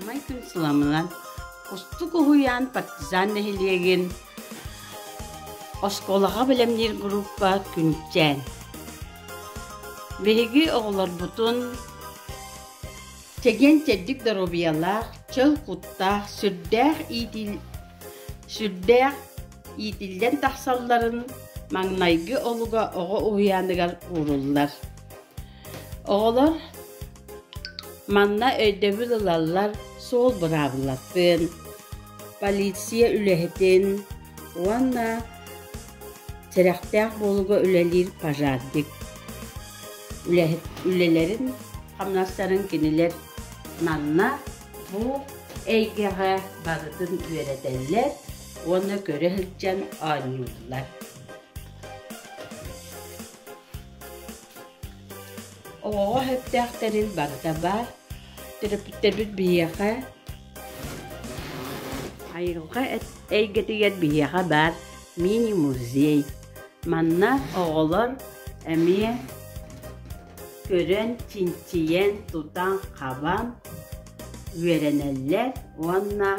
Сыламай күн сыламынан Кустук уһуйаан Партизан нэһилиэгин оскуолаҕа бэлэмниир группа Күнчээн. Биһиги оҕолорбутун чэгиэн-чэбдик доруобуйалаах, чөл куттаах, сүрдээх иитил сүрдээх иитиллэн тахсалларын маҥнайгы олуга оҕо уһуйааныгар ууруллар. Оҕолор манна өйдөбүл ылаллар суол быраабылатын, полиция үлэһитин уонна сэрэхтээх буолууга үлэлиир пожарник үлэһит үлэлэрин хамнастарын кинилэр манна бу эйгэҕэ барытын үөрэтэллэр уонна көрө сылдьан оонньууллар. Оҕоҕо сөптөөх тэрил барыта баар. Төрөппүттэрбит биһиэхэ айылҕа эйгэтигэр биһиэхэ баар мини-музей. Манна оҕолор эмиэ көрөн, чинчийэн, тутан-хабан үөрэнэллэр уонна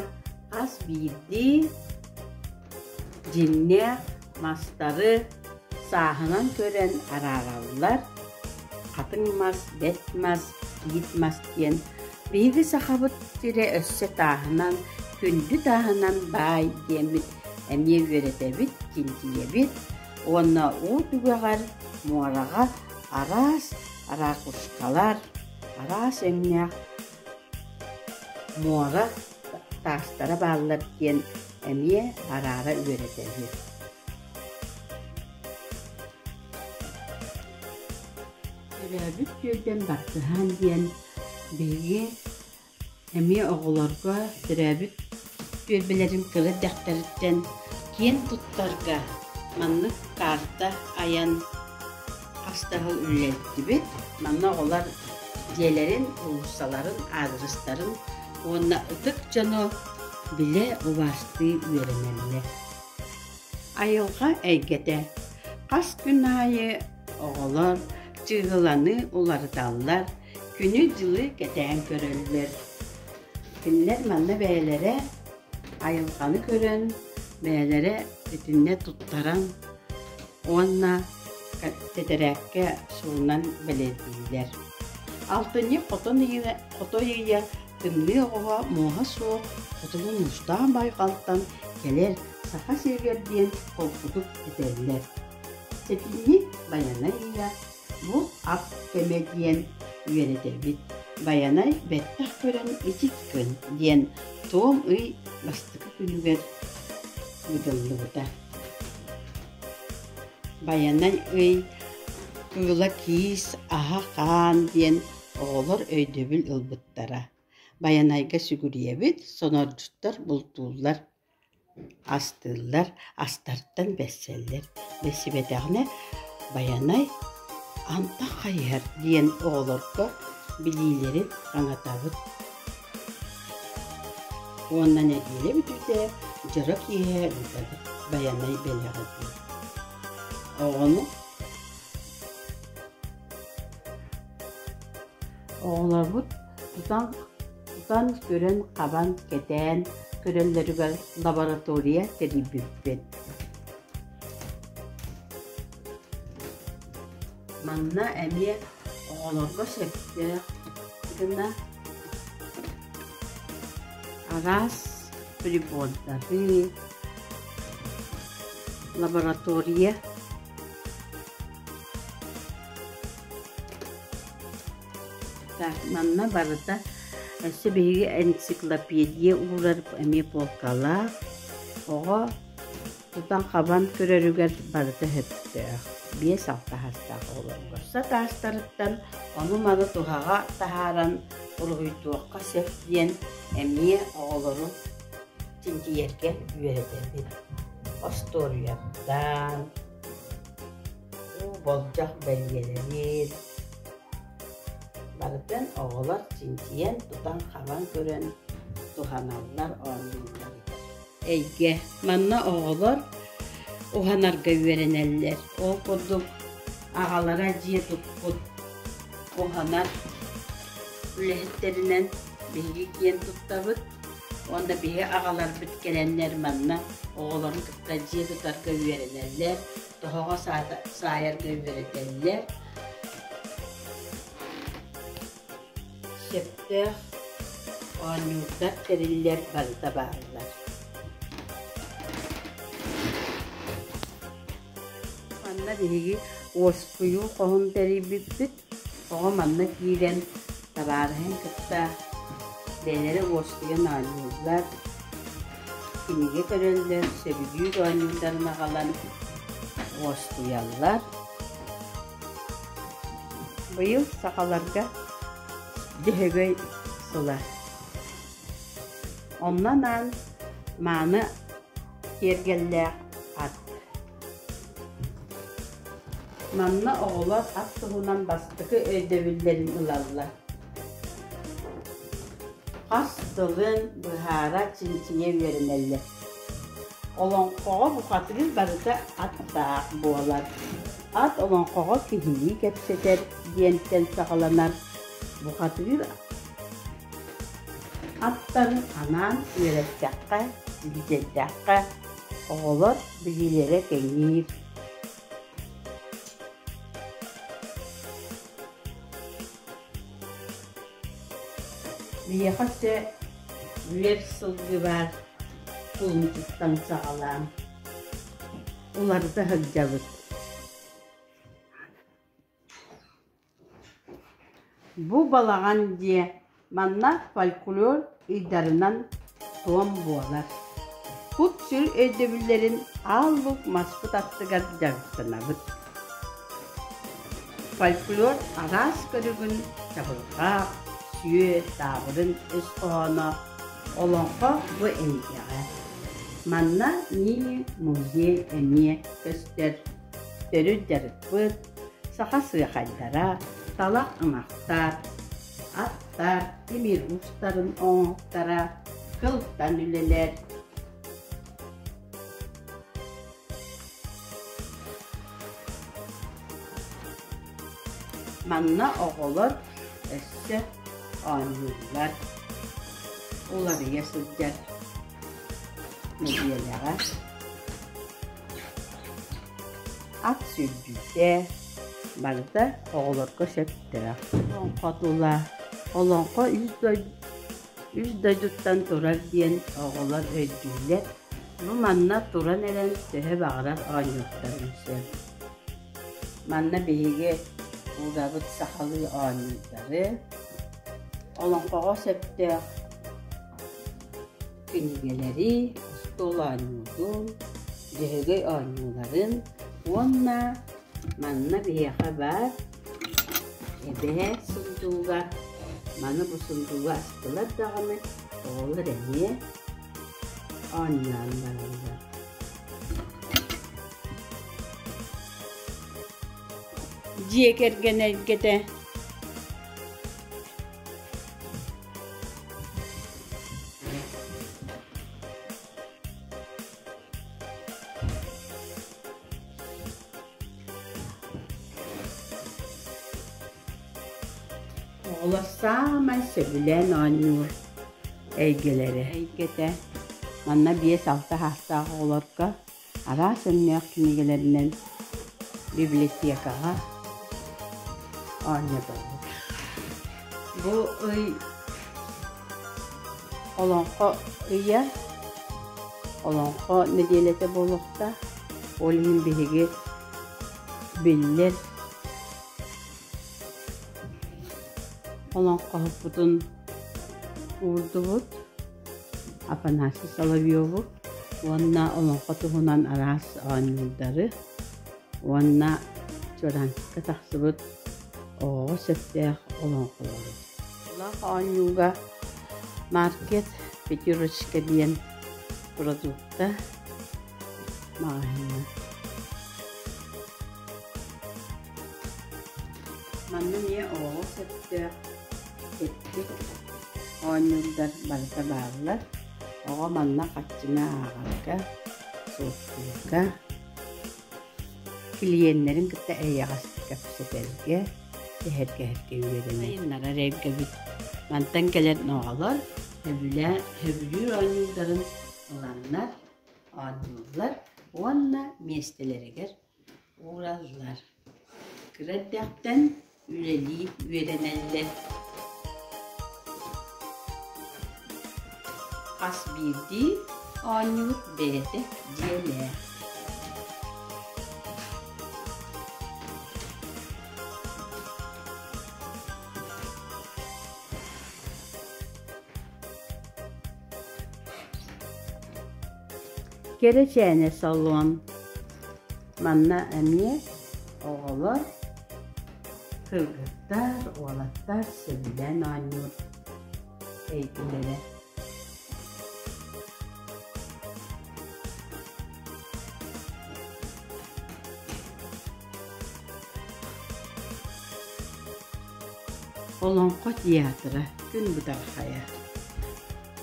хас биирдии дьиҥнээх мастары сааһынан көрөн араараллар: хатыҥ мас, бэт мас, тиит мас диэн. Биһиги Сахабыт сирэ өссө тааһынан, күндү тааһынан баай диэммит эмиэ үөрэтэбит, чинчийэбит уонна уу түгэҕэр муораҕа араас ракушкалар, араас өҥнөөх муора таастара бааллар диэн эмиэ араара үөрэтэбит. Төрөөбүт түөлбэм Бартыһаан диэн биһиги эмиэ оҕолорго төрөөбүт түөлбэлэрин кыра эрдэхтэриттэн киэн туттарга маннык карта айан хас да сыл үлэлэттибит. Манна оҕолор дьиэлэрин, уулуссаларын, аадырыстарын уонна ытык дьону билэ, убаастыы үөрэнэллэр. Айылҕа эйгэтэ. Хас күн аайы оҕолор чыыһыланы уларыталлар, күнү-дьылы кэтээн көрөллөр. Кинилэр манна бэйэлэрэ айылҕаны көрөн, бэйэлэрэ итиннэ туттаран уонна тэтэрээккэ суунан бэлиэтииллэр. Алтынньы хотон ыйа, хотой ыйа тымныы оҕоҕо муоһа суох хотугу муустаах байҕалтан кэлэр Саха сиригэр диэн холкутук этэллэр. Сэтинньи Байанай ыйа бу ап кэмэ диэн үөрэтэбит. Байанай бэттэх көрөн ичик күн диэн туом ый бастакы күнүгэр ыытыллыбыта. Байанай ый кыыла киис, аһа хаан диэн оҕолор өйдөбүл ылбыттара. Байанайга сүгүрүйэбит, сонордьуттар бултууллар астыыллар, астартан бэссэллэр. Бэссибэтэҕинэ Байанай антах хайыһар диэн оҕолорго билиилэрин хаҥатабыт. Уонна нэдиэлэ бүтүүтэ дьоро киэһэ ыытабыт Байанай бэлэҕэ диэн. Оҕону Оҕолорбут тутан тутан көрөн-хабан, кэтээн көрөллөрүгэр лаборатория тэрийбиппит. Манна эмиэ оҕолорго сөптөөх гына араас прибордары, лаборатория Так, манна барыта өссө биһиги энциклопедия уурар эмиэ полкалаах. Оҕо тутан-хабан көрөрүгэр барыта сөптөөх. 5-6 саастаах оҕолорго. Сатаастарыттан ону-маны туһаҕа таһааран уруһуйдуохха сөп диэн эмиэ оҕолору чинчийэргэ үөрэтэбит. Остуоруйаттан, уу болдьох бэлиэлэрин барытын оҕолор чинчийэн, тутан-хабан көрөн туһаналлар, оонньууллар. Эйгэ. Манна оҕолор уһанарга үөрэнэллэр. Ол курдук аҕалара дьиэ туппут уһанар үлэһиттэринэн. Биһиги киэн туттабыт уонна биһи аҕаларбыт кэлэннэр манна оҕолорун кытта дьиэ тутарга үөрэнэллэр, тоһоҕо саайарга үөрэтэллэр. Сөптөөх оонньуурдар тэриллэр барыта бааллар. Манна биһиги уоскуйуу хоһун тэрийбиппит. Оҕо манна киирэн табаарыһын кытта бэйэлэрэ уоскуйан оонньууллар, кинигэ көрөллөр, сөбүлүүр оонньууларын аҕалан уоскуйаллар. Быйыл сахаларга Дьөһөгөй сыла. Онно анаан мааны киэргэллээх ат. Манна оҕолор ат туһунан бастакы өйдөбүллэрин ылаллар. Хас тылын быһаара чинчийэ үөрэнэллэр. Олоҥхоҕо бухатыыр барыта аттаах буолар. Ат олоҥхоҕо киһилии кэпсэтэр диэнтэн саҕаланар. Бухатыыр аттары анаан үөрэттэххэ, илдьирдэххэ, оҕолор билиилэрэ кэҥиир. Биһиэхэ өссө үөр сылгы баар кулунчуктан саҕалаан уларыта сылдьабыт. Бу балаҕан дьиэ манна фольклор ыйдарынан туом буолар. Кут-сүр өйдөбүллэрин аал-луук маспыт аттыгар дьарыктанабыт. Фольклор араас көрүҥүн чабырҕах, сүө, таабырын өс хоһооно, олоҥхо бу эйгэҕэ. Манна мини-музей эмиэ көстөр. Төрүт дьарыкпыт, саха сыахайдара, талах ымахтар, аттар, тимир уустарын оҥоһуктара, кылтан үлэлэр. Манна оҕолор өссө оонньууллар, уларыйа сылдьар нэдиэлэҕэ Ат сүүрдүүтэ барыта оҕолорго сөптөөх. Олоҥхо тула Олоҥхо үс дойдуттан турар диэн оҕолор өйдүүллэр. Бу манна туран эрэн төһө баҕарар оонньуохтарын сөп. Манна биһиги уурабыт сахалыы оонньуурдары, олоҥхоҕо сөптөөх кинигэлэри, остуол оонньуутун, дьөһөгөй оонньууларын уонна манна биһиэхэ баар эбээ сундууга, маны бу сундууга астылар даҕаны оҕолор эмиэ оонньоон бараллар. Дьиэ кэргэн эйгэтэ Оҕолор саамай сөбүлээн оонньуур эйгэлэрэ эйгэтэ. Манна 5-6 саастаах оҕолорго араас өҥнөөх кинигэлэринэн библиотекаҕа оонньотобут. Бу ый Олоҥхо ыйа, Олоҥхо нэдиэлэтэ буолуохтаах. Ол иһин биһиги биллэр олоҥхоһуппутун уурдубут Афанасий Соловьеву уонна олоҥхо туһунан араас оонньуурдары уонна Чуораанчыкка тахсыбыт оҕоҕо сөптөөх олоҥхолору. Улаах оонньууга маркет Пятерочка диэн продукта маҕаһыына. Манна эмиэ оҕоҕо сөптөөх тэттик оонньуурдар барыта бааллар. Оҕо манна хаччыны ааҕарга, суоттуурга, клиеннэрин кытта эйэҕэстик кэпсэтэргэ. Сэһэргэһэргэ үөрэнэр. Сайыннарар эйгэбит. Мантан кэлэр оҕолор сөбүлээн сөбүлүүр оонньууларын ыланнар оонньууллар уонна миэстэлэригэр уураллар. Кыра эрдэхтэн үлэлии үөрэнэллэр. Хас биирдии оонньуубут бэйэтэ дьиэлээх. Кэрэчээнэ салон. Манна эмиэ оҕолор, кыргыттар, уолаттар сөбүлээн оонньуур эйгэлэрэ. Олоҥхо театра күн бытархайа.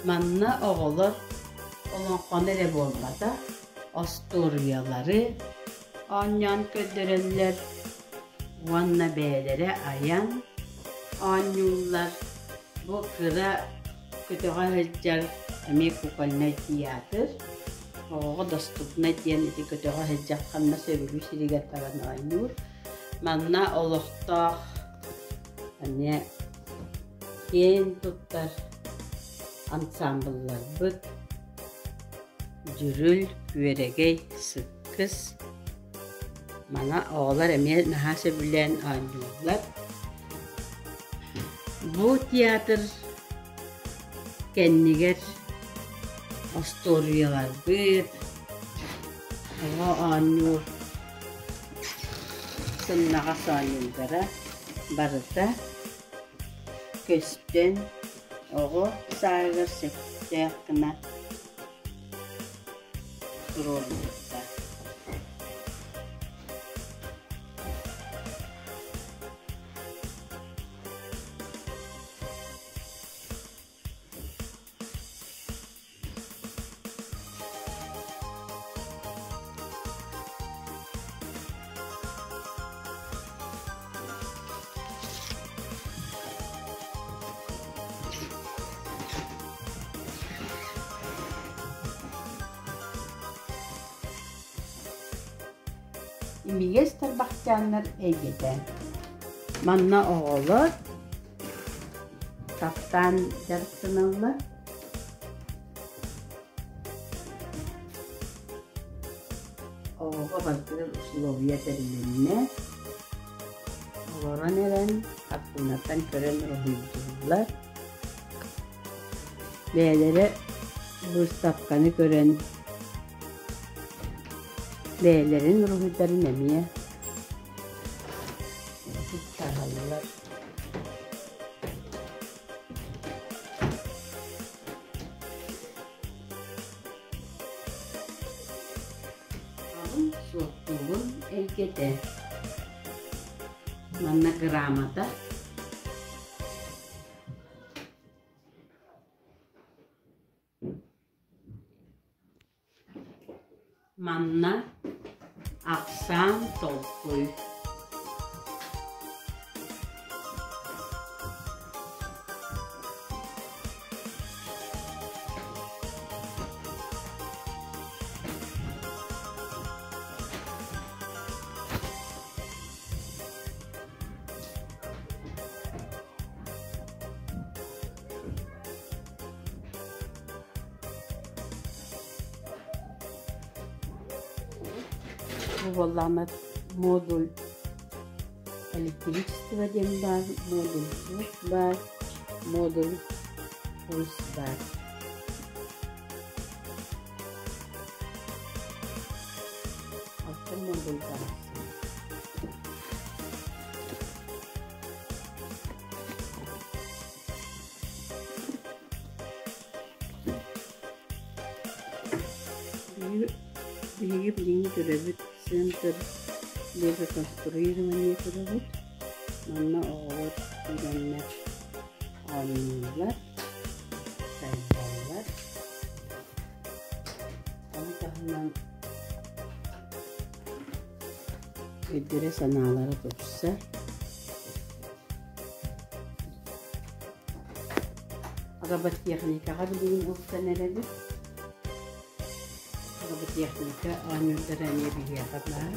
Манна оҕолор олоҥхону эрэ буолбатах, остуоруйалары оонньоон көрдөрөллөр уонна бэйэлэрэ айан оонньууллар. Бу кыра көтөҕө сылдьар эмиэ кукольнай театр. Оҕоҕо доступнай диэн ити көтөҕө сылдьар ханна сөбүлүү сиригэр баран оонньуур. Манна олохтоох эмиэ киэн туттар ансаамбылларбыт Дьүрүл, Күөрэгэй, Сыккыс. Мана оҕолор эмиэ наһаа сөбүлээн оонньууллар. Бу театр кэннигэр остуоруйаларбыт, оҕо оонньуур сымнаҕас оонньууллара барыта көстөн оҕо сааһыгар сөптөөх гына туруоруллубуттар. Имигэс тарбахчааннар эйгэтэ. Манна оҕолор таптаан дьарыктаналлар. Оҕоҕо барытыгар усулуобуйа тэрилиннэ. Олорон эрэн хартыынаттан көрөн уруһуйдууллар. Бэйэлэрэ быыстапканы көрөн бэйэлэрин уруһуйдарын эмиэ туттараллар. Алын суоттуурун эйгэтэ. Манна грамота. Манна ахсаан толкуй. Бу буоллаҕына модуль электричество диэн баар, модуль звук баар, модуль пульс баар. Алтан модуль баар. Биһиги билиҥҥи көрөбүт центр реконструирования көрөбүт. Манна оҕолор киирэннэр оонньууллар, сайдаллар. Ону таһынан өйдөрө-санаалара тупсар. Роботехникаҕа билигин ылсан эрэбит. Роботехника оонньуурдара эмиэ биһиэхэ баар.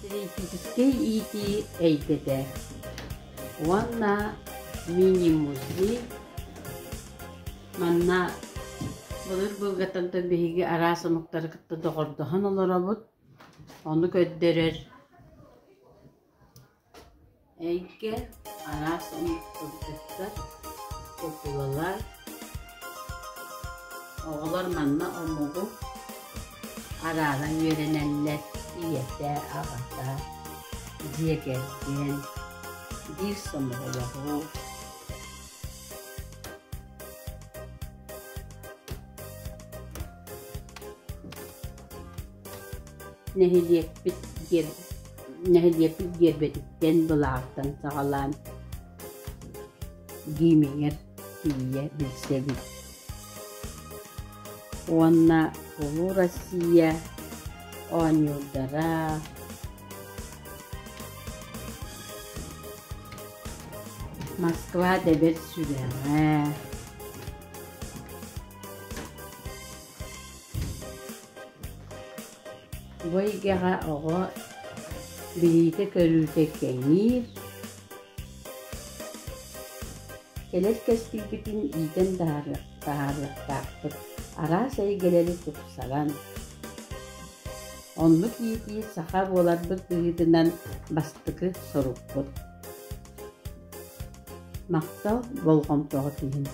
Теоретическэй иитии эйгэтэ уонна мини-музей Манна былыр былыргаттан биһиги араас омуктары кытта доҕордоһон олоробут. Ону көрдөрөр эйгэ араас омук кыргыттар, куукулалар. Оҕолор манна омугу арааран үөрэнэллэр ийэтэ, аҕата, дьиэ кэргэн, биир сомоҕолоһуу. Нэһилиэкпит нэһилиэкпит гиэрбэтиттэн былааҕыттан саҕалаан гимнигэр тиийэ билсэбит. Уонна Улуу Россия оонньуурдара Москва тэбэр сүрэҕэ Бу эйгэҕэ оҕо билиитэ-көрүүтэ кэҥиир, кэлэр кэскилбитин иитэн таһаарыахтаахпыт, араас эйгэлэри тупсаран. Оннук иитии саха буоларбыт быһыытынан бастакы сорукпут. Махтал болҕомтоҕут иһин.